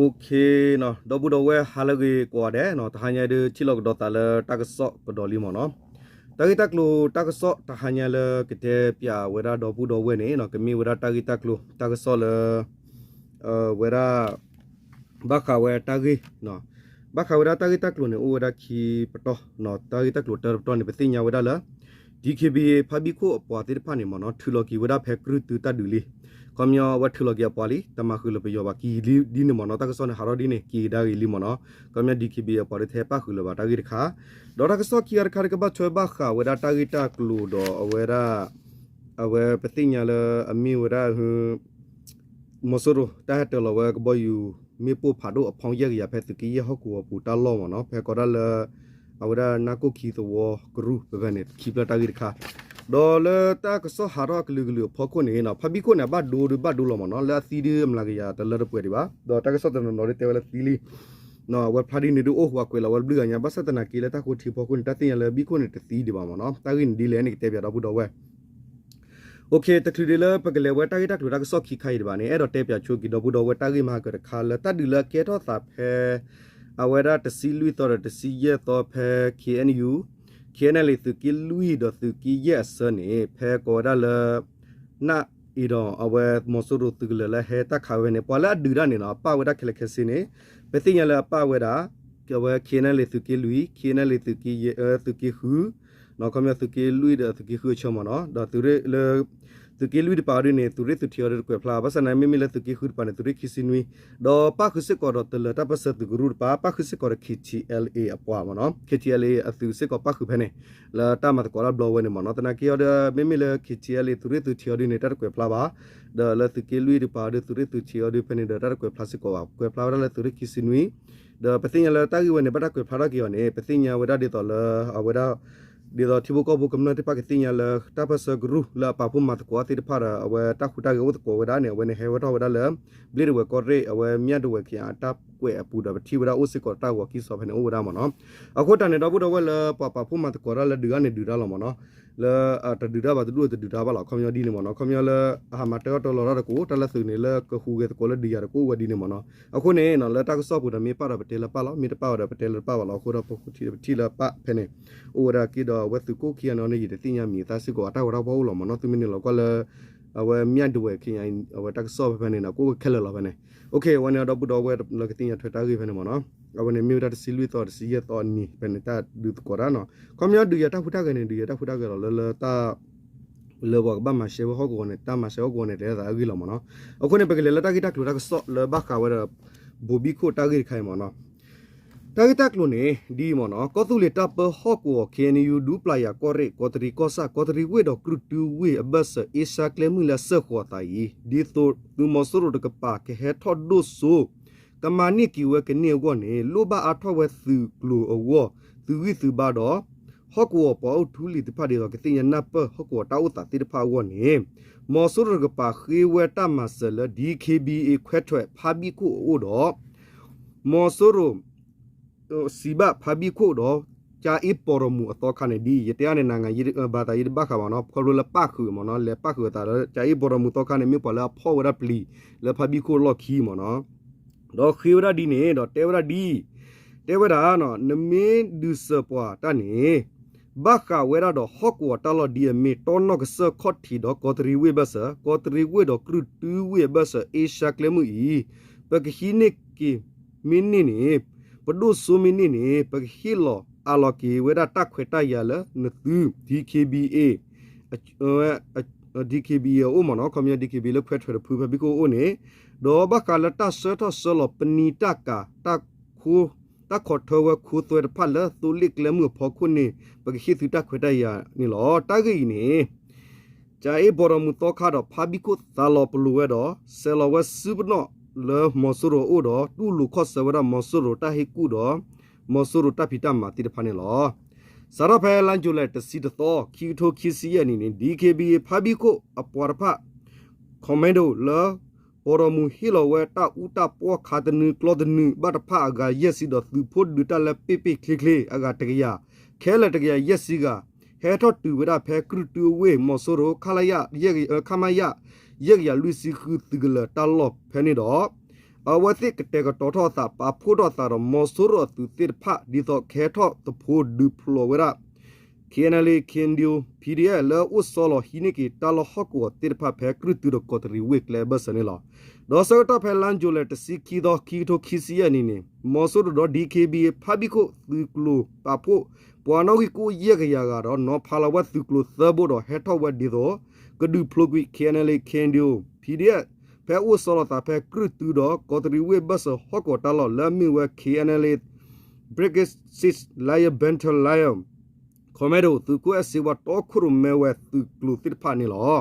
ဒီပုၢ်ဒီဝဲၢ်ဟါလၢအဂ့ၤကိးဂၤဒဲး, တဟါညါဒုးထံၣ်လိာ်ကဒီးသးလၢတၢ်ကစီၣ်ကဒီးလံမ့ၢ်နီၤ. တၢ်ဂ့ၢ်တၢ်ကျိၤတၢ်ကစီၣ်တဟါညါလၢကတဲပၠးဝဲဒၣ်ဒီပုၢ်ဒီဝဲၢ်န့ၣ် ကမ့ၢ်ဝဲဒၣ်တၢ်ဂ့ၢ်တၢ်ကျိၤတၢ်ကစီၣ်လၢ ဝဲဒၣ် ဘၣ်ဃးဝဲတၢ်ဂ့ၢ် ဘၣ်ဃးဝဲဒၣ်တၢ်ဂ့ၢ်တၢ်ကျိၤန့ၣ် အိၣ်ဝဲဒၣ်ခံပတီၢ်, တၢ်ဂ့ၢ်တၢ်ကျိၤတၢတပတီၢ်န့ၣ် ပသ့ၣ်ညါဝဲဒၣ်လၢ DKBA ဖါဘံၣ်ခိၣ်အပှၤသ့ၣ်တဖၣ်န့ၣ်မ့ၢ်နီၤ ထုးလီၤက့ၤဝဲဒၣ်ဖဲကြုၢ်တုတၢ်ဒုးလံ. ခီပညီအဝဲထုးလီၤက့ၤအပှၤလံ တမၤဃုာ်လၢပယီၤဘၣ် က့ၤလံဒ်န့ၣ်မ့ၢ်နီၤ တၢ်ကစီၣ်န့ၣ်ဟးထီၣ်ဒ်န့ၣ် က့ၤကဒါက့ၤလံမ့ၢ်နီၤ. ခီပညီ DKBA အပှၤဒုးတဟဲပၣ်ဃုာ်လၢၤဘၣ်တၢ်ဂ့ၢ်တခါ, ဒီးတၢ်ကစီၣ်ခံဂၤတခါဒုးကဘၣ်ထွဲဘၣ်ဃးဝဲဒၣ်တၢ်ဂ့ၢ်တၢ်ကျိၤဒီးအဝဲဒၣ် အဝဲပသ့ၣ်ညါလၢအမ့ၢ်ဝဲဒၣ် မီၤစိရိၤ တၢ်ဟဲတၢၤလီၤဝဲကဘီယူၤ မ့ၣ်ပိၢ်ဖးဒိၣ်အဖီယဲၢ်ကယၤဖဲသုးက့ယဲၢ်ဟီၣ်ကဝီၤပူၤတၢ်လီၢ်မ့ၢ်နီၤ ဖဲကိးဒၣ်လၢ အဝဲဒၣ်နၢ်ကိၣ်ခံသဝီကရူၢ်ဖဲဖဲန့ၣ် ခံဖျၢၣ်တၢ်ဂ့ၢ်တခါ, ဒီးလၢတၢ်ကစီၣ်ဟးထီၣ်အကလုာ်ကလုာ်အဖီခိၣ်န့ၣ်နီၤ ဖါဘံၣ်ခိၣ်န့ၣ် အဘၣ်ဒိဒုးဘၣ်ဒိလီၤမ့ၢ်နီၤ လၢအသံဒုးအမျးကယၤတလၢတပှဲၤဒံးဘၣ် ဒီးတၢ်ကစီၣ်တနီၤနီၤဒုးတဲဝဲလၢသံလံ အဝဲဖျါဒ်န့ၣ်ဒုးအိၣ်ဝးကွဲးလီၤဝဲတဘျုးဂၤညါ ဘၣ်ဆၣ်သနာ်က့လၢတၢ်ဃိထံဖီခိၣ်န့ၣ် တၢ်သ့ၣ်ညါလၢဘံၣ်ခိၣ်န့ၣ်တသံဒံးဘၣ်မ့ၢ်နီၤ တၢ်ဂ့ၢ်န့ၣ်ဒ်လဲၣ်န့ၣ်ကတဲပၠးဒီပုၢ်ဒီဝဲၢ် တချုးဒံးလၢပကလဲၤဝဲတၢ်ဂ့ၢ်တၢ်ကျိၤတၢ်ကစီၣ်ခံခါအံၤဒံးဘၣ်န့ၣ် အဲၣ်ဒိးတဲပၠးဆိက့ၤဒီပုၢ်ဒီဝဲၢ်တၢ်ဂ့ၢ်မၤကၢၤတခါလၢတၢ်ဒုးလၢအကဲထီၣ်သးဖဲ အဝဲဒၣ်တဆံလွံၢ်သီဒီးတဆံယဲၢ်သီဖဲ KNU, KNLA သုးက့လွံၢ်ဒီးသုးက့ယဲၢ်အဆၢန့ၣ် ဖဲကိးဝဲဒၣ်လၢ နၢ်အ့ဒီး အဝဲမီၤစိရိၤသုးကလၢၤလၢဟဲတၢ်ခးဝဲန့ၣ် ပှၤလၢအဒုးတၢ်န့ၣ်နီၤ အပၣ်ဝဲဒၣ်ခဲလၢာ်ခဲဆ့န့ၣ် ပသ့ၣ်ညါလၢအပၣ်ဝဲဒၣ် အဝဲ KNLA သုးက့လွံၢ် KNLA သုးက့ဃု ခီပညီသုးက့လွံၢ်ဒီးသုးက့ဃုအဆၢမ့ၢ်နီၤ ဒီးသုးရ့ၣ်လၢ သုးက့လွံၢ်တပၤအီၤဒ်န့ၣ် သုးရ့ၣ်သုးထံးအီၤဒ်တကွဲးဖျါ ဘၣ်ဆၣ်သနာ်က့မ့မ့ၢ်လၢသုးက့ဃုတပၤန့ၣ် သုးရ့ၣ်ခံဆံနွံ ဒီးပၣ်ဃုာ်စ့ၢ်ကီးဒီးတလၢၤတၢ်ပၢၢ်ဆၢသုးကရူၢ်တပၤ ပၣ်ဃုာ်စ့ၢ်ကီးဒီး KTLA အပှၤမ့ၢ်နီၤ KTLA အသုးစ့ၢ်ကီးပၣ်ဃုာ်ဖဲန့ၣ် လၢတၢ်မၤသကိးတၢ်ဘျီဝဲန့ၣ်မ့ၢ်နီၤ သနာ်က့အီၤဒီး မ့မ့ၢ်လၢ KTLA သုးရ့ၣ်သုးထံးအီၤဒ်န့ၣ် တၢ်တကွဲးဖျါဘၣ် ဒီးလၢသုးက့လွံၢ်တပၤအီၤဒ်သုးရ့ၣ်သုးထံးအီၤဒ်ဖဲန့ၣ်ဒီးတၢ်တကွဲးဖျါစ့ၢ်ကီးဘၣ် ကွဲးဖျါဝဲဒၣ်လၢသုးရ့ၣ်ခံဆံနွံ ဒီးပသ့ၣ်ညါလၢတၢ်ဂ့ၢ်ဝဲန့ၣ် ဘၣ်တၢ်ကွဲးဖျါထီၣ်က့ၤအီၤန့ၣ် ပသ့ၣ်ညါဝဲဒၣ်ဒ်သိးလၢ အဝဲဒၣ် ဒ်သိးထံဖိကီၢ်ဖိကမျၢၢ်သ့ၣ်တဖၣ်ကသ့ၣ်ညါလၢ တၢ်ပၢၢ်ဆၢကရူၢ်လၢအပာ်ဖှိၣ်မၤသကိးသ့ၣ်တဖၣ်ဒီး အဝဲတၢ်ဟူးတၢ်ဂဲၤအိၣ်သကိးဝဲဒၣ်န့ၣ် အဝဲန့ၣ်ဟဲဝဲထီၣ်ဝဲဒၣ်လၢ ဘျ့ၣ်ဒဝဲၢ်ကီၢ်ရ့ၣ် အဝဲမၠၣ်ဒဝဲၢ်ခ့ၣ်အတၢ်ကွဲးအပူၤဒီး ပထံၣ်ဝဲဒၣ်အိၣ်စ့ၢ်ကီးတၢ်ဂီၤခံစီဖဲန့ၣ်အိၣ်ဝဲဒၣ်မ့ၢ်နီၤ အဃိတၢ်န့ၣ် ဒီပုၢ်ဒီဝဲၢ်လၢပှၤပာ်ဖှိၣ်မၤသကိးတၢ်လၢဒုးတၢ်န့ၣ်ဒုးတၢ်လီၤမ့ၢ်နီၤ လၢတဒုးတၢ်ဘၣ်တဒူၣ်တဒုးတၢ်ဘၣ်လီၤ ခီပညီဒ်န့ၣ်မ့ၢ်နီၤ ခီပညီလၢ အဟးမၤတၢ်အီၣ်တၢ်လီတၢ်တကိး တၢ်လၢသုးန့ၣ်လၢကဟူးဂဲၤသကိးလၢဒုးယၤတကိးဝဲဒ်န့ၣ်မ့ၢ်နီၤ အဃိန့ၣ် လၢတၢ်ကစီၣ်ပူၤဒီးမ့ၢ်ပၣ်ဒီးပတဲလၢပၣ်လီၤ မ့ၢ်တပၣ်ဝဲဒီးပတဲလၢတပၣ်ဘၣ်လီၤ အဃိဒီးပဃုထံၣ်ဒီးပထံၣ်လၢပၣ်ဖဲန့ၣ် အိၣ်ဝဲဒၣ်က့ၤဒီးအဝဲသုးခိၣ်ခံဂၤန့ၣ်န့ၣ် ယတသ့ၣ်ညါမံၤအသၣ်စ့ၢ်ကီး အတၢ်ဂီၤတၢ်ဖီၣ်အိၣ်လီၤမ့ၢ်နီၤ သုမ့ၢ်န့ၣ်လီၤကွၢ်လၢ အဝဲမၠၣ်ဒဝဲၢ်ခ့ၣ်ညါ အဝဲတၢ်ကစီၣ်ဖဲဖဲန့ၣ်နီၤ ကအိၣ်ဝဲခဲလၢာ်လီၤဖဲန့ၣ် အဝဲန့ၣ်ဒီပုၢ်ဒီဝဲၢ်လၢကသ့ၣ်ညါထွဲတၢ်ဂ့ၢ်ဖဲန့ၣ်မ့ၢ်နီၤ အဝဲန့ၣ်မ့ၢ်ဝဲဒၣ်တဆံလွံၢ်သီတဆံယဲၢ်သီအနံၤ ဖဲန့ၣ်တၢ်ဒုးသကိးတၢ်နီၤ ခီပညီဒုးယၤတၢ်ဟူးတၢ်ဂဲၤန့ၣ် ဒုးယၤတၢ်ဟူးတၢ်ဂဲၤလီၤလၢလၢတၢ် လၢပှၤကဘၣ်မၤရှဲဝဲဟီၣ်ကဝီၤန့ၣ် တၢ်မၤရှဲဟီၣ်ကဝီၤန့ၣ် တဲသးအဂ့ၢ်လီၤမ့ၢ်နီၤ အဃိန့ၣ် ပကလဲၤလၢတၢ်ဂ့ၢ်တၢ်ကျိၤတၢ်ကစီၣ်လၢဘၣ်ဃးဝဲဒီး ဘိၤဘံၣ်ခိၣ်တၢ်ဂ့ၢ်တခါအံၤမ့ၢ်နီၤ တၢ်ဂ့ၢ်တၢ်ကျိၤန့ၣ် ဒ်အံၤမ့ၢ်နီၤ ကီၢ်သူလ့ၤတၢ်ပၢဟီၣ်ကဝီၤ KNU ဒူပျၤယၤကီၢ်ရ့ၣ် ကီးတရံးကီၢ်ဆၣ် ကီးတရံးဝ့ၢ်ဒီးကြုၢ်တုဝ့ၢ်အဘၢၣ်စၢၤ အ့ရှါကျဲမုၢ်လၢအစၢၢ်ဃီၤအသးအံၤ ဒ်သိးသုးမီၤစိရိၤတကပၤကဟဲထီၣ်ဒိၣ်စိ ကမၤန့ၢ်က့ၤဝဲကန့ၢ်အဂီၢ်န့ၣ် လိၣ်ဘၣ်အါထီၣ်ဝဲသုးကျိၤအဂီၢ် သုးဂံၢ်သုးဘါဒီး ဟီၣ်ကဝီၤပှၤအိၣ်ထူလံၤတဖၣ်ဒ်သိးကသ့ၣ်ညါနၢ်ပၢၢ်ဟီၣ်ကဝီၤတၢ်အိၣ်သးသ့ၣ်တဖၣ်အဂီၢ်န့ၣ် မီၤစိရိၤတကပၤဃ့ဝဲတၢ်မၤစၢၤလၢ ဒံၣ်ခ့ဘံၣ်အ့ၣ်ခွဲးထွဲးဖါဘံၣ်ခိၣ်အအိၣ်ဒီး မီၤစိရိၤ စံးဘၣ်ဖါဘံၣ်ခိၣ်ဒီး ကၠၤအ့ပီၤဒီးမူးအသီခါန့ၣ်ဒ်အံၤ ယတဲအါန့ၣ် နၤငါ ဘၣ်သးယတဘၣ်ဃးဘၣ်နီၤ ခီဖျိလၢပၣ်ဃုာ်မ့ၢ်နီၤ လဲၤပၣ်ဃုာ်အသးဒီး ကၠၤအ့ပီၤဒီးမူးသီခါန့ၣ် မ့ၢ်ပှၤလၢအဖီၣ်ဝဲဒၣ်ပျံၤလၢဖါဘံၣ်ခိၣ်လီၢ်ခံမ့ၢ်နီၤ ဒီးဃ့ဝဲဒၣ်ဒ်န့ၣ် ဒီးတဲဝဲဒၣ်ဒ်အံၤ တဲဝဲဒၣ် နမ့ၢ်ဒုးစၢၤပှၤတၢ်န့ၣ် ဘၣ်ဃးဝဲဒၣ်ဒီးဟီၣ်ကဝီၤတၢ်လီၢ်ဒ်အမ့ၢ် တီနီၣ်ကစၢၢ်ခီၣ်ထံးဒီးကီးတရံးဝ့ၢ်ဘၢၣ်စၢၤ ကီးတရံးဝ့ၢ်ဒီးကြုၢ်တုဝ့ၢ်အဘၢၣ်စၢၤ အ့ရှါကျဲမုၢ်အံၤ ပကဟံးန့ၢ်က့ၤမ့ၢ်န့ၢ်န့ၣ် ပဒိၣ်စိမ့ၢ်န့ၢ်န့ၣ် ပကဟ့ၣ်လီၤအးလီၤက့ၤဝဲဒၣ်တၢ်ခွဲးတၢ်ယာ်လၢနသုး DKBA DKBA အအိၣ်မ့ၢ်နီၤ ခီပညီ DKBA လၢခွဲးထွဲးတဖုဖဲဘံၣ်ခိၣ်အအိၣ်န့ၣ် ဒီးဘၣ်ဃးလၢတၢ်ဆှၢထီၣ်ဆှၢလီၤပနံာ်တၢ်ကၤ တၢ်ခိ တၢ်ခိးထွဲဝဲခိသွဲတဖၣ်လၢသိလ့ၣ်ကျဲမုၢ်အဖီခိၣ်န့ၣ် ပကဟ့ၣ်သုတၢ်ခွဲးတၢ်ယာ်န့ၣ်လီၤ. တၢ်ဂ့ၢ်အံၤန့ၣ် ကၠၤအ့ပီၤဒီးမူးသီခါဒီးဖါဘံၣ်ခိၣ်သးလီၤပလိာ်ဝဲဒီး ဆဲးလီၤဝဲစုပနီၣ်လၢမီၤစိရိၤအအိၣ်ဒီး တူၢ်လိာ်ခီၣ်ဆၢဝဲဒၣ်မီၤစိရိၤတၢ်ဟ့ၣ်ကူၣ်ဒီး မီၤစိရိၤတၢ်ဖံးတၢ်မၤသ့ၣ်တဖၣ်န့ၣ်လီၤ. စးထီၣ်ဖဲလါယူၤလံ တဆံတသီ ခံကထိခံဆံယဲၢ်နံၣ်န့ၣ် DKBA ဖါဘံၣ်ခိၣ်အပှၤတဖၣ် Commando လၢ ပီၤဒီးမူးဟ့ၣ်လီၤဝဲတၢ်အူတၢ်ပီၣ်ခါတနုကျီတနု ဘၣ်တဖၣ်အဂၤယဲၢ်ဆံဒီးသုးဖိဒုးတၢ်လၢပ့ၣ်ပ့ၣ်ချ့ချ့ အဂၤတကယၤ ခဲလၢာ်တကယၤယဲၢ်ဆံဂၤ ဟဲထီၣ်တုၤဝဲဒၣ်ဖဲကြုၢ်တုအဝ့ၢ် မီၤစိရိၤ ခမရ ယဲၢ်ကယၤလွံၢ်ဆံဃု သုးကလၢၤတၢ်လီၢ်ဖဲန့ၣ်ဒီး အဝဲသ့ၣ်ကတဲာ်ကတီၤထီၣ်အသး ပာ်ဖှိၣ်ထီၣ်အသးဒီးမီၤစိရိၤအသုးသ့ၣ်တဖၣ် ဒ်သိးကဟဲထီၣ်သဖှိဒုးဖျိးဝဲဒၣ် KNLA KNDO PDF လၢအအိၣ်ဆီလီၤဟံးန့ၢ်က့ၤတၢ်လီၢ်ဟီၣ်ကဝီၤသ့ၣ်တဖၣ် ဖဲကြုၢ်တုဒီးကီးတရံးဝ့ၢ်ကျဲအဘၢၣ်စၢၤန့ၣ်လီၤ. ဒီးဆၢကတီၢ်ဖဲလါယူၤလဲၣ်တဆံခံသီ ခံကထိခံဆံယဲၢ်နံၣ်န့ၣ် မီၤစိရိၤဒီး DKBA ဖါဘံၣ်ခိၣ်သုးကျိၤပာ်ဖှိၣ် ပှၤနီၣ်ဂံၢ်ကအိၣ်ယဲၢ်ကယၤဂၤဒီး နီၤဖးလီၤဝဲသုးကျိၤသၢဘိဒီး ဟဲထီၣ်ဝဲဒ်သိး ကဒုးဖျိးကွံာ် KNLA KNDO PDF ဖဲအိၣ်ဆီလီၤသးဖဲကြုၢ်တုဒီး ကီးတရံးဝ့ၢ်ဘၢၣ်စၢၤဟီၣ်ကဝီၤတၢ်လီၢ်လၢအမ့ၢ်ဝဲ KNLA Brigade Six Lion Battalion Commando သုးခိၣ်အဲၣ်စ့ဝါတီခိၣ်ရိၣ်မဲဝဲသုးကျိၤသ့ၣ်တဖၣ်န့ၣ်လီၤ.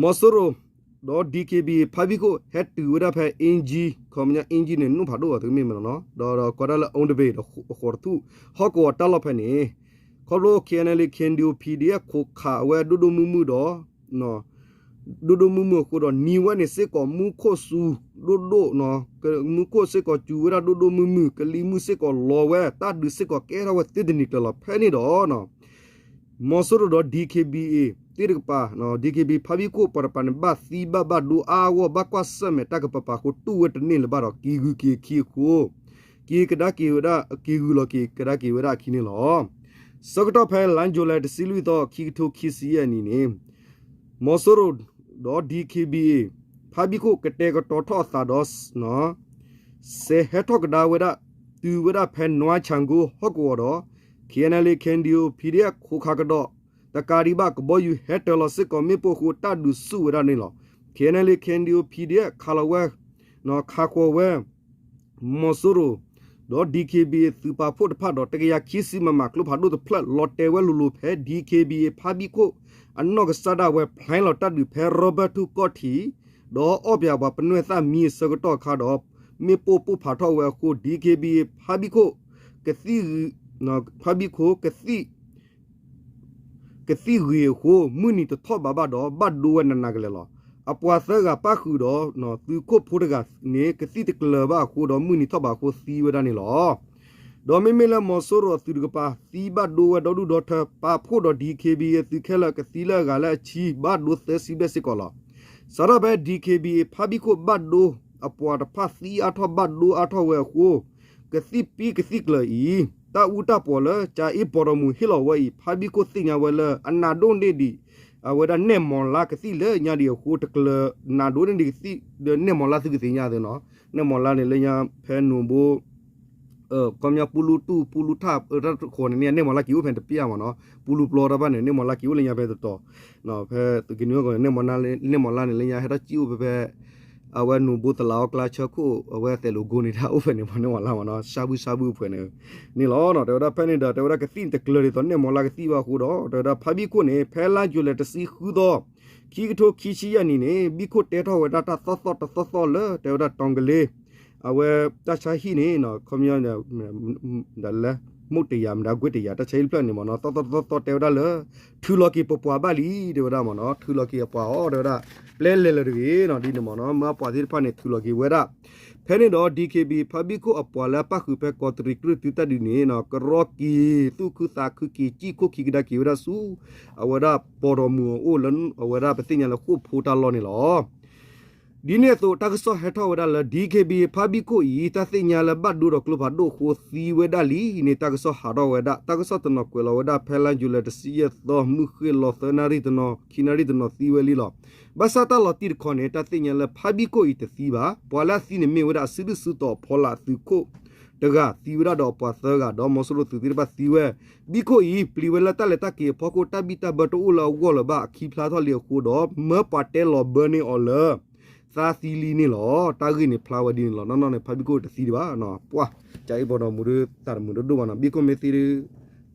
မီၤစိရိၤဒီး DKBA ဖါဘံၣ်ခိၣ် ဟဲတုၤဝဲဒၣ်ဖဲအ့ကၠံ ခီပညီအ့ကၠံန့ၣ် နိၣ်ဖးဒိၣ်ဘၣ်သုမ့ၢ်မနီၤ ဒီးဒီးကီးဒၣ်လၢ အူတဘ့ၣ်ဒီးအဃိးတထူၣ် ဟီၣ်ကဝီၤတၢ်လီၢ်ဖဲန့ၣ် ခီဖျိ KNLA KNDO PDF ခိးခးဝဲဒိၣ်ဒိၣ်မုၢ်မုၢ်ဒီး ဒိၣ်ဒိၣ်မုၢ်မုၢ်အဃိဒီး နံၤဝဲန့ၣ်စ့ၢ်ကီးမူခိၣ်စူၤ ဒိၣ်ဒိၣ် မူခိၣ်စ့ၢ်ကီးစူၤဝဲဒၣ်ဒိၣ်ဒိၣ်မုၢ်မုၢ် ကလံၤမုၢ်စ့ၢ်ကီးလီၤဝဲ တၢ်ဒုးစ့ၢ်ကီးကဲထီၣ်ဝဲသ့တနံၤကျၢၤလီၤ. ဖဲန့ၣ်ဒီး မီၤစိရိၤဒီး DKBA သ့ၣ်တကပၤ DKBA ဖါဘံၣ်ခိၣ်ပှၤတကပၤန့ၣ် ဘၣ်သံဘၣ်ဘၣ်ဒိအါအဂီၢ် ဘၣ်ကွၢ်ဆၢၣ်မဲာ်တၢ်ကပၤပၤအဃိ တူၢ်ဝဲတန့ၢ်လၢၤဘၣ်ဒီး က့ၤဂုၤက့ၤခံအဃိ က့ၤကဒါက့ၤဝဲဒၣ် က့ၤဂုၤလီၤက့ၤကဒါက့ၤဝဲဒၣ်အခံန့ၣ်လီၤ. ဆၢကတီၢ်ဖဲလါယူၤလဲၣ်တဆံလွံၢ်သီ ခံကထိခံဆံယဲၢ်နံၣ်န့ၣ် မီၤစိရိၤဒီး DKBA ဖါဘံၣ်ခိၣ်ကတဲာ်ကတီၤထီၣ်အသးဒီး စဲးဟဲထီၣ်ကဒါဝဲဒၣ် တုၤဝဲဒၣ်ဖဲနွါဆၣ်ကိဟီၣ်ကဝီၤဒီး KNLA KNDO PDF ခိးခးကဒီး တကးဒံးဘၣ် ကဘီယူၤဟဲတၢၤလီၤစ့ၢ်ကီးမ့ၣ်ပိၢ်အဃိ တၢ်ဒုးဆူၣ်ဝဲဒၣ်န့ၣ်လီၤ. KNLA KNDO PDF ခးလီၤဝဲ ခးဃီၤဝဲ မီၤစိရိၤ ဒီး DKBA သုးပာ်ဖှိၣ်တဖၣ်ဒီး တကယၤခံဆံ မမ ကျိဖးဒိၣ်တဖျၢၣ် လီၤတဲာ်ဝဲလိၤလိၤဖဲ DKBA ဖါဘံၣ်ခိၣ် အနီၢ်ကစၢ်ဒၣ်ဝဲ ဖျဲလီၤတၢ်ဒုးဖဲရီဘၢၣ်ထူၣ်ကီၢ်ထံး ဒီးအီၣ်ပၠးပှၤပနွဲၢ်သၣ်မံအဆၢကတီၢ်အခါဒီး မ့ၣ်ပိၢ်ပိၢ်ဖးထီၣ်ဝဲအဃိ DKBA ဖါဘံၣ်ခိၣ် ကသံၣ် ဖါဘံၣ်ခိၣ်ကသံၣ် ကသံၣ်ဂ့ၤအဃိ မုၢ်နံၤတထီၣ်ဘးဘၣ်ဒီး ဘၣ်ဒိဝဲနးနးကလဲာ်လီၤ. အပှၤသၢဂၤပၣ်ဃုာ်ဒီး သုးခိၣ်ဖိတဂၤန့ၣ် ကသံၣ်တကျၢၤဘၣ်အဃိဒီး မုၢ်နံၤထီၣ်ဘးအဃိသံဝဲဒၣ်န့ၣ်လီၤ. ဒီးမ့မ့ၢ်လၢမီၤစိရိၤအသုးတကပၤ သံဘၣ်ဒိဝဲဒီဒူၣ်ဒီထၢ ပာ်ဖှိၣ်ဒီး DKBA အသုးခဲလၢာ် ကသံလၢအဂၤလၢအဆံ ဘၣ်ဒိသၢဆံဘျဲၣ်စ့ၢ်ကီးလီၤ. စးထီၣ်ဖဲ DKBA ဖါဘံၣ်ခိၣ်ဘၣ်ဒိအပှၤတဖၣ်သံအါထီၣ်ဘၣ်ဒိအါထီၣ်ဝဲအဃိ ကသံၣ်ပံကသံၣ်ကျၢၤအံၤ တၢ်အူတၢ်ပီးလၢ ကၠၤအ့ပီၤဒီးမူၤဟ့ၣ်လီၤဝဲအံၤ ဖါဘံၣ်ခိၣ်သ့ၣ်ညါဝဲလၢ အနးဒိၣ်န့ၢ်ဒံး အဝဲဒၣ်နဲၣ်မီၤလါကသံၣ်လၢညါဒံးအဃိ တကျၢၤနးဒိၣ်န့ၢ်ဒံးကသံၣ်ဒီးနဲၣ်မီၤလါသုကသ့ၣ်ညါသ့နီၤ. နဲၣ်မီၤလါန့ၣ်လၢညါဖဲနိၣ်ဘိ ခီပညီပူလူတူၢ် ပူလူထၣ် တၢ်တခီန့ၣ်န့ၣ် နဲၣ်မီၤလါက့ၤအိၣ်ဖဲတပျၢ်မ့ၢ်နီၤ ပူလူပျီတၢ်ဘၣ်န့ၣ် နဲၣ်မီၤလါက့ၤအိၣ်လၢညါဖဲတတီၤ ဖဲသုးက့နွံအဂီၢ်န့ၣ် နဲၣ်မီၤလါန့ၣ်လၢညါဟဲထီၣ်ကံၣ်အိၣ်ဖဲဖဲ အဝဲနိၣ်ဘိသလးအီကျါဆၢခိၣ် အဝဲသဲးလိာ်ကိန့ၣ် တၢ်အိၣ်ဖဲန့ၣ်မ့ၢ်နဲၣ်မီၤလါမ့ၢ်နီၤ ဆါဘုဆါဘုဖဲန့ၣ် န့ၣ်လီၤ. တဲဝဲဒၣ်ဖဲန့ၣ်ဒီး တဲဝဲဒၣ်ကသံၣ်တကျၢၤဒ်သိးနဲၣ်မီၤလါကသံၣ်ဘၣ်အဃိဒီး တဲဝဲဒၣ်ဖါဘံၣ်ခိၣ်န့ၣ် ဖဲလါယူၤလဲၣ်တဆံဃုသီ ခံကထိခံဆံယဲၢ်နံၣ်န့ၣ် ဘံၣ်ခိၣ်တဲထီၣ်ဝဲဒၣ်တၢ်သီၣ်သီၣ်တသီၣ်သီၣ်လၢ တဲဝဲဒၣ်တီၤကလ့ အဝဲတၢ်ဆါဟံၣ်န့ၣ် ခီပညီ ဒ်လဲၣ် မုၢ်တယၤမတၤကွ့တယၤ တၢ်ဆါဟံၣ်တဖျၢၣ်န့ၣ်မ့ၢ်နီၤ သီၣ်သီၣ်တသီၣ်သီၣ်တဲဝဲဒၣ်လၢ ထုးလီၤက့ၤပပှၤဘၣ်လံ တဲဝဲဒၣ်မ့ၢ်နီၤ ထုးလီၤက့ၤအပှၤအီၤ တဲဝဲဒၣ် ပျဲလဲၤလၢၤတဂ့ၤနီၤ ဒ်န့ၣ်မ့ၢ်နီၤ မ့ၢ်အပှၤသ့ၣ်တဖၣ်န့ၣ် ထုးလီၤက့ၤဝဲဒၣ် ဖဲန့ၣ်ဒီး DKBA ဖါဘံၣ်ခိၣ်အပှၤလၢအပၣ်ဃုာ်ဖဲကီးတရံးကြုၢ်တုတၢ်ဒုးန့ၣ် ကရီက့ၤသူၣ်ခုသးခုက့ၤ ကံၣ်ခိၣ်ခံကဒါက့ၤဝဲဒၣ်ဆူ အဝဲဒၣ်ပီၤဒီးမုၢ်အအိၣ်လၢ အဝဲဒၣ်ပသ့ၣ်ညါလၢဃိာ်ဖိတၢ်လီၢ်န့ၣ်လီၤ. ဒ်န့ၣ်အသိး တၢ်ကစီၣ်ဟဲထီၣ်ဝဲဒၣ်လၢ DKBA ဖါဘံၣ်ခိၣ်အံၤ တၢ်သ့ၣ်ညါလၢဘၣ်ဒိဒီးကျိဖးဒိၣ်အဃိသံဝဲဒၣ်လံန့ၣ် တၢ်ကစီၣ်ဟးထီၣ်ဝဲဒၣ် တၢ်ကစီၣ်တနီၤကွဲးလီၤဝဲဒၣ် ဖဲလါယူၤလဲၣ်တဆံယဲၢ်သီ မုၢ်ဃ့ၢ်လီၤသၢနၣ်ရံၣ်တနီၤ ခံနၣ်ရံၣ်တနီၤသံဝဲလံလီၤ. ဘၣ်ဆၣ်တၢ်လီၤတံၢ်တခီန့ၣ် တၢ်သ့ၣ်ညါလၢဖါဘံၣ်ခိၣ်အံၤတသံဘၣ်. ပှၤလၢအသံန့ၣ်မ့ၢ်ဝဲဒၣ်အစုဒုၣ်စုတီၤအဖီလာ်သုးခိၣ်တဂၤသံဝဲဒၣ်ဒီးအပှၤသၢဂၤ ဒီးမီၤစိရိၤသုးသ့ၣ်တဖၣ်သံဝဲ ဘံၣ်ခိၣ်အံၤ ပျံၤဝဲလၢတၢ်လဲၤတၢ်က့ၤအဖီခိၣ် တၢ်ဘံၣ်တၢ်ဘၢတအိၣ်လၢအဂီၢ်လၢၤဘၣ် အခံဖျါထီၣ်လံအဃိဒီး မၢပှၤတဲလီၤဘၢန့ၢ်အီၤလၢ သါသံလံန့ၣ်လီၤ. တၢ်ဂ့ၢ်န့ၣ်ဖျါဝဲဒ်န့ၣ်လီၤ. နီၢ်နီၢ်န့ၣ် ဖါဘံၣ်ခိၣ်တသံဒံးဘၣ်. ပှၤ ကၠၤအ့ပီၤဒီးမူၤဒုး သးတမုာ်ဒိၣ်ဒိၣ်ဘၣ်နီၤ. ဘံၣ်ခိၣ်မ့ၢ်သံဒုး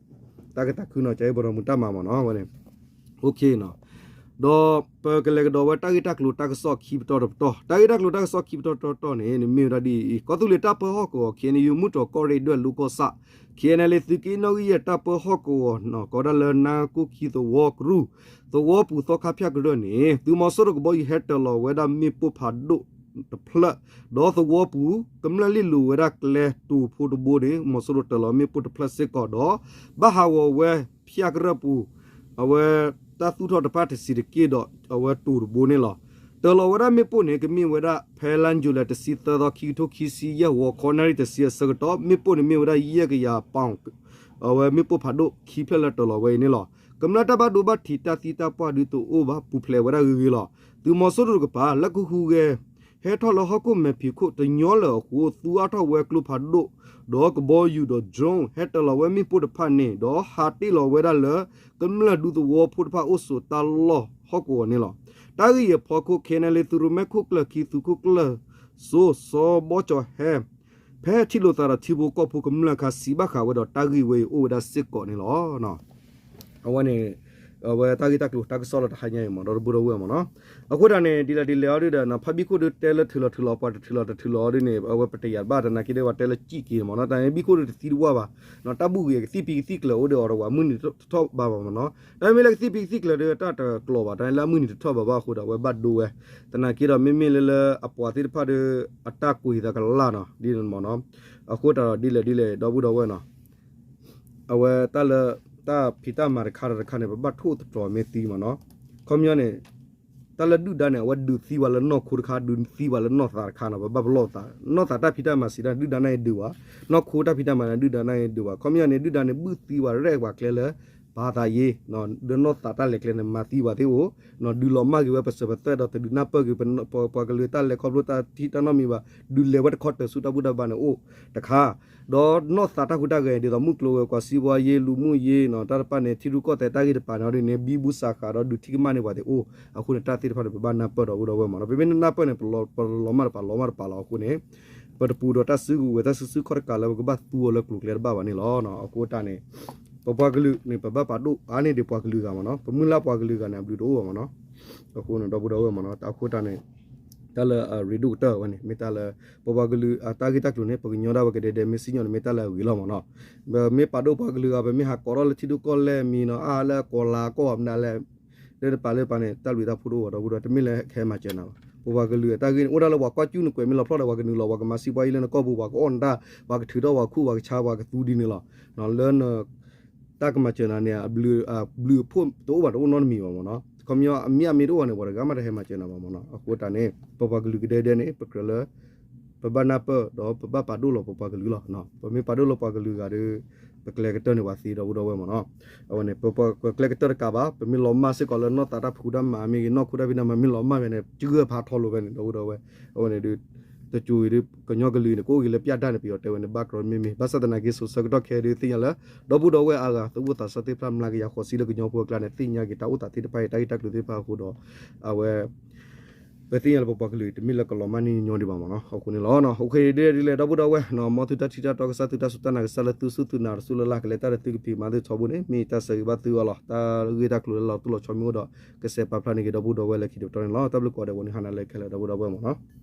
တၢ်ကသးခုနီၤ ကၠၤအ့ပီၤဒီးမူၤတၢ်မၤမ့ၢ်နီၤ ဝဲန့ၣ် ဒီးပကလဲၤကဒီးဝဲတၢ်ဂ့ၢ်တၢ်ကျိၤတၢ်ကစီၣ်ခံပတီၢ်တပတီၢ်. တၢ်ဂ့ၢ်တၢ်ကျိၤတၢ်ကစီၣ်ခံပတီၢ်တပတီၢ်န့ၣ် မ့ၢ်ဝဲဒၣ်ဒ်အံၤ, ကီၢ်သူလ့ၤတၢ်ပၢဟီၣ်ကဝီၤ ခ့ၣ်အဲၣ်ယူၣ် မုၢ်တြီၤကီၢ်ရ့ၣ်ဒွဲၣ်လိၤကီၢ်ဆၣ် ခ့ၣ်အဲၣ်ယူၣ် သုးက့နီၣ်ဂံၢ်ယဲၢ်တၢ်ပၢဟီၣ်ကဝီၤ ကီးဒၣ်လၢနါကိၣ်ခံသဝီကရူၢ် သဝီပူၤသီခါဖၠၣ်ကရၢၢ်န့ၣ် သုးမီၤစိရိၤကဘီယူၤဟဲတၢၤလီၤဝဲဒၣ်မ့ၣ်ပိၢ်ဖးဒိၣ်တဖျၢၣ်, ဒီးသဝီပူၤ ကမျၢၢ်လ့ၣ်လိၤဝဲဒၣ်ကျဲတိၤဖိတဘိန့ၣ် မီၤစိရိၤတၢၤလီၤမ့ၣ်ပိၢ်တဖျၢၣ်စ့ၢ်ကီးဒီး ဘၣ်ဟးဂီၤဝဲဖၠၣ်ကရၢၢ်ပူၤ အဝဲတၢ်သူၣ်ထီၣ်တဖၣ်တဆံးတက့ၢ်ဒီး အဝဲတိၤတဘိန့ၣ်လီၤ. တၢ်လီၢ်ဝဲဒၣ်မ့ၣ်ပိၢ်န့ၣ် ကမ့ၢ်ဝဲဒၣ် ဖဲလါယူၤလံတဆံသၢသီ ခံကထိခံဆံယဲၢ် ဂီၤခီနၣ်ရံၣ်တဆံအဆၢကတီၢ် မ့ၣ်ပိၢ်န့ၣ်မ့ၢ်ဝဲဒၣ်ယဲၢ်ကယၤပီၣ် အဝဲမ့ၣ်ပိၢ်ဖးဒိၣ်ခံဖျၢၣ်လၢတၢ်လီၢ်ဝဲအံၤန့ၣ်လီၤ. ကမျၢၢ်တၢ်ဘၣ်ဒိဘၣ်ထံးတၢ်သံတၢ်ပှၢ်ဒုးတအိၣ်ဘၣ် ပူၤဖျဲးဝဲဒၣ်ဂ့ၤဂ့ၤလီၤ. သုးမီၤစိရိၤတကပၤ လၢကဟူးဂဲၤ ဟဲထီၣ်လၢဟီၣ်ခိၣ်မဲာ်ဖံးခိၣ်တညီလၢၤအဃိ သူအါထီၣ်ဝဲကျိဖးဒိၣ် ဒီးကဘီယူၤဒီး drone ဟဲတၢၤလီၤဝဲမ့ၣ်ပိၢ်တဖၣ်န့ၣ် ဒီးဟးတ့ၢ်လီၤဝဲဒၣ်လၢ ကမျၢၢ်ဒူသဝီဖိတဖၣ်အိၣ်ဆိးတၢ်လီၢ်ဟီၣ်ကဝီၤန့ၣ်လီၤ. တၢ်ဂ့ၢ်အံၤအဖီခိၣ် ခဲနလ့ သုးရိၣ်မဲခိၣ်ကျၢၢ်ခံ သုးခိၣ်ကျၢၢ်စိ စီၤဘီကၠီၤဟဲ ဖဲထံၣ်လိာ်သးဒီးထံဖိကီၢ်ဖိကမျၢၢ်အခါ စံးဘၣ်ဃးဝဲဒီးတၢ်ဂ့ၢ်ဝဲအံၤအိၣ်ဝဲဒၣ်စ့ၢ်ကီးန့ၣ်လီၤ. အဝဲန့ၣ် အဝဲတၢ်ဂ့ၢ်တၢ်ကျိၤတၢ်ကစီၣ်လၢတဟါညါအံၤမ့ၢ်နီၤ ဒီပုၢ်ဒီဝဲၢ်မ့ၢ်နီၤ. အဃိတၢ်န့ၣ် ဒ်လဲၣ်ဒ်လဲၣ်အီၤဒုဒီး ဖါဘံၣ်ခိၣ်ဒုတဲလၢထုးလီၤထုးလီၤ ပှၤတထုးလီၤတထုးလီၤအီၤဒုန့ၣ် အဝဲပတယာ်တဘၣ်တနာ်က့ဒီး ပှၤတဲလၢစံၣ်က့ၤမ့ၢ်နီၤ. တၢ်န့ၣ်ဘံၣ်ခိၣ်ဒုတသံတဝၢ်ဘၣ် တၢ်ဘူၣ်ဂ့ၤကသံၣ်ဖံးကသံၣ်ကျၢၤအိၣ်ဒီးအီၤဒီး ပှၤမုၢ်နံၤတထီၣ်ဘၣ်ဘၣ်မ့ၢ်နီၤ. တၢ်မ့ၢ်လၢကသံၣ်ဖံးကသံၣ်ကျၢၤဒီးတၢ်တကျိၤဘၣ် တၢ်န့ၣ်လၢအမုၢ်နံၤတထီၣ်ဘၣ်ဘၣ်အဃိဒီး အဝဲဘၣ်ဒိဝဲ တနာ်က့ဒီး မ့မ့ၢ်လၢလၢအပှၤသ့ၣ်တဖၣ်ဒီး အတၢ်ကွံာ်သးကလၢ်နီၤ ဒ်န့ၣ်မ့ၢ်နီၤ. အဃိတၢ်ဒီးဒ်လဲၣ်ဒ်လဲၣ် ဒီပုၢ်ဒီဝဲၢ်နီၤ အဝဲတၢ်လၢ တၢ်ဖံးတၢ်မၤတခါဒီးတခါန့ၣ် ပဘၣ်ထိၣ်သတြီၤမ့ၢ်သံမ့ၢ်နီၤ. ခီပညီန့ၣ် တၢ်လၢဒုၣ်ဒါန့ၣ် အဝဲဒုးသံဝဲလၢနီၢ်ခိတခါ ဒုးသံဝဲလၢနီၢ်သးတခါနီၤ ပဘၣ်ပလီၢ်သး နီၢ်သးတၢ်ဖံးတၢ်မၤစံးတၢ်န့ၣ် ဒုၣ်ဒါန့ၣ်အံၤဒုးဘၣ် နီၢ်ခိတၢ်ဖံးတၢ်မၤန့ၣ် ဒုၣ်ဒါန့ၣ်အံၤဒုးဘၣ် ခီပညီန့ၣ် ဒုၣ်ဒါန့ၣ် ဘုၣ်သံဝဲရဲၣ်ပှၤကျဲလၢ ပာ်သးယ့ ဒီးနီၢ်သးတၢ်လဲၤကျဲန့ၣ် မၤသံဝဲသ့ၣ်အိၣ် ဒုးလီၤမၢ်က့ၤဝဲပစၢၤပသွဲၣ်ဒီးတဒုးနၢ်ပၢၢ်က့ၤ ပပှၤကလုာ်တၢ်လဲၤခီဖျိတၢ်ထံၣ်တၢ်နီတမံၤဘၣ် ဒုးလဲၤဝဲတခီတၢၤဆူတၢ်ဘူၣ်တၢ်ဘါန့ၣ်အိၣ်တခါ ဒီးနီၢ်သးတၢ်ဟူးတၢ်ဂဲၤ ဒ်သိးမုၢ်ကျိၤဝဲၤကွာ် စံးဘီယ့ လူၤမုၢ်ယ့နီၤ တၢ်တဖၣ်န့ၣ် ထံရူၢ်ကီၢ်သဲးတၢ်ဂ့ၢ်တပၤန့ၣ်ဒ်န့ၣ် ဘံဘူစးဃာ်ဒီးဒုးထံၣ်ကမၣ်န့ၢ်ပှၤသ့ၣ်အိၣ် အဃိန့ၣ် တၢ်သ့ၣ်တဖၣ်န့ၣ် ပဘၣ်နၢ်ပၢၢ်ဒီပုၢ်ဒီဝဲၢ်မ့ၢ်နီၤ ပမ့ၢ်နၢ်ပၢၢ်န့ၣ် ပလီၤမၢ်တပာ်လီၤမၢ်တပာ်လီၤအဃိန့ၣ် ပတပူၤဒီးတၢ်စုကဝဲၤတၢ်စုဆူၣ်ခီၣ်တကးလၢပကဘၣ်သူအီၤလၢကျိၤကျဲတဘၣ်ဘၣ်န့ၣ်လီၤ. အဃိတၢ်န့ၣ် ပပှၤကလုာ်န့ၣ် ပဘၣ်ပာ်ဒိၣ်အါန့ၢ်ဒံးပှၤကလုာ်ဂၤမ့ၢ်နီၤ ပမုၢ်လၢ်ပှၤကလုာ်ဂၤန့ၣ် အဘျုးတအိၣ်ဘၣ်မ့ၢ်နီၤ အဃိန့ၣ်ဒီပုၢ်ဒီဝဲၢ်မ့ၢ်နီၤ အဃိတၢ်န့ၣ် တၢ်လၢအရ့ဒိၣ်ကတၢၢ်ဝဲန့ၣ် မ့ၢ်တၢ်လၢ ပပှၤကလုာ်အတၢ်ဂ့ၢ်တၢ်ကျိၤန့ၣ် ပကညီဒၣ်ဝဲကဒဲဒဲ မ့ၢ်စံၣ်ညီၣ်န့ၣ် မ့ၢ်တၢ်လၢအဂ့ၤလီၤမ့ၢ်နီၤ. ပမ့ၢ်ပာ်ဒိၣ်ပှၤကလုာ်ဂၤ ပမ့ၢ်ဟးကိးထီၣ်လၢထံဒိၣ်ကီၢ်လဲၢ်မံၤနီၤ အါလၢအကိးလၤကိးအမနုၤလဲၣ် လၢတပာ်လၢပာ်န့ၣ် တၢ်လုၢ်တၢ်ဖှိၣ်တအိၣ်ဘၣ်ဒီပုၢ်ဒီဝဲၢ် တမ့ၢ်လၢကဟဲမၤစၢၤနၤဘၣ် ပပှၤကလုာ်အတၢ်ဂ့ၢ်န့ၣ် အိၣ်ဒၣ်လၢပှၤကွၢ်စူၣ်နကွဲးမ့ၢ်လီၤဖျီၣ်ဒီး ပှၤကနုာ်လီၤ ပှၤကမၤစံးပှၤအံၤလၢနကီၢ်ပူၤ ပှၤကအိၣ်နတၢ် ပှၤကထုးထီၣ်ပှၤခူၣ် ပှၤကဆါ ပှၤကသူဒ်န့ၣ်လီၤ. လၢန တၢ်ကမၤစၢၤနၤန့ၣ် ဘျုးအဖှိၣ်တအိၣ်ဘၣ် တအိၣ်နီတမံၤဘၣ်မ့ၢ်နီၤ. ခီပညီအမ့ၢ်အမ့ၢ်တအိၣ်ဘၣ်န့ၣ် ပှၤတဂၤမးတဟဲမၤစၢၤနၤဘၣ်မ့ၢ်နီၤ. အဃိတၢ်န့ၣ် ပပှၤကလုာ်ကဒဲဒဲန့ၣ် ပကြၢးလၢ ပဘၣ်နၢ်ပၢၢ်ဒီးပဘၣ်ပာ်ဒိၣ်လီၤပပှၤကလုာ်လီၤ. ပမ့ၢ်ပာ်ဒိၣ်လီၤပှၤကလုာ်ဂၤဒီး ပကျဲကတၢၢ်န့ၢ်ပှၤသ့ဒီပုၢ်ဒီဝဲၢ်မ့ၢ်နီၤ. အဝဲန့ၣ် ပကျဲကတၢၢ်တကးဘၣ် ပမ့ၢ်လီၤမၢ်စ့ၢ်ကီးလၢနီၢ်သးတၢ်ဖှူတၢ်မၤမ့ၢ်ဂ့ၤ နီၢ်ခိတၢ်ဖံးတၢ်မၤမ့ၢ်လီၤမၢ်ဝဲန့ၣ် ကဂၢၢ်ဖးထီလိာ်ဝဲန့ၣ် ဒီပုၢ်ဒီဝဲၢ်. အဝဲန့ၣ်ဒီး တစိၤအံၤဒီး ကညီကလုာ်န့ၣ် ကအိၣ်က့ၤလၢပျၢ်တၢ်န့ၣ် ပယီၤတဲဝဲန့ၣ် ဘၣ်ကရီမ့မ့ၢ် ဘၣ်ဆၣ်သနာ်က့ စိၤဆၢကတီၢ်ခဲအံၤဒုးသ့ၣ်ညါလၢ ဒီပုၢ်ဒီဝဲၢ်အါဂၤ သူၣ်ဘီၣ်သးစၢ်သ့ၣ်တဖၣ် မျးကယၤဃိးဆံလၢကညီဖိအကျါန့ၣ် သ့ၣ်ညါက့ၤတၢ်အိၣ်သးသ့ၣ်တဖၣ်အံၤ တၢ်ဂ့ၢ်တၢ်ကျိၤသ့ၣ်တဖၣ်အဃိဒီး အဝဲ ပသ့ၣ်ညါလၢပပှၤကလုာ် တမ့ၢ်လၢကလီၤမၢ်န့ၢ်ညီညီဒံးဘၣ်မ့ၢ်နီၤ. အဃိန့ၣ်လီၤ. အဃိဒ်လဲၣ်ဒ်လဲၣ် ဒီပုၢ်ဒီဝဲၢ် မ်သုတၢ်ထံၣ်တၢ်တီကစၢ် သုတၢ်စူၢ်တၢ်နာ်ကစၢ်လၢသုစူၢ်သုနာ်တစူၢ်လၢ်လၢ် ကလဲၤတၢ်ဒီးသုကဖံးမၤသုထီဘိန့ၣ် မ့ၢ်တၢ်ဆၢဂ့ၤဘၣ်သုအီၤလီၤ. တၢ်ဂ့ၢ်တၢ်ကျိၤလၢလီၤတိၢ်လီၤဆီမ့ၢ်အိၣ်ဒီး ကစဲးပာ်ဖျါန့ၢ်က့ၤဒီပုၢ်ဒီဝဲၢ်လၢခံတပတီၢ်န့ၣ်လီၤ. တၢ်ဘျုးကိးဂၤဒဲး ဝံၤန့ၣ်ဟါနၤလၢခဲလၢာ် ဒီပုၢ်ဒီဝဲၢ်မ့ၢ်နီၤ.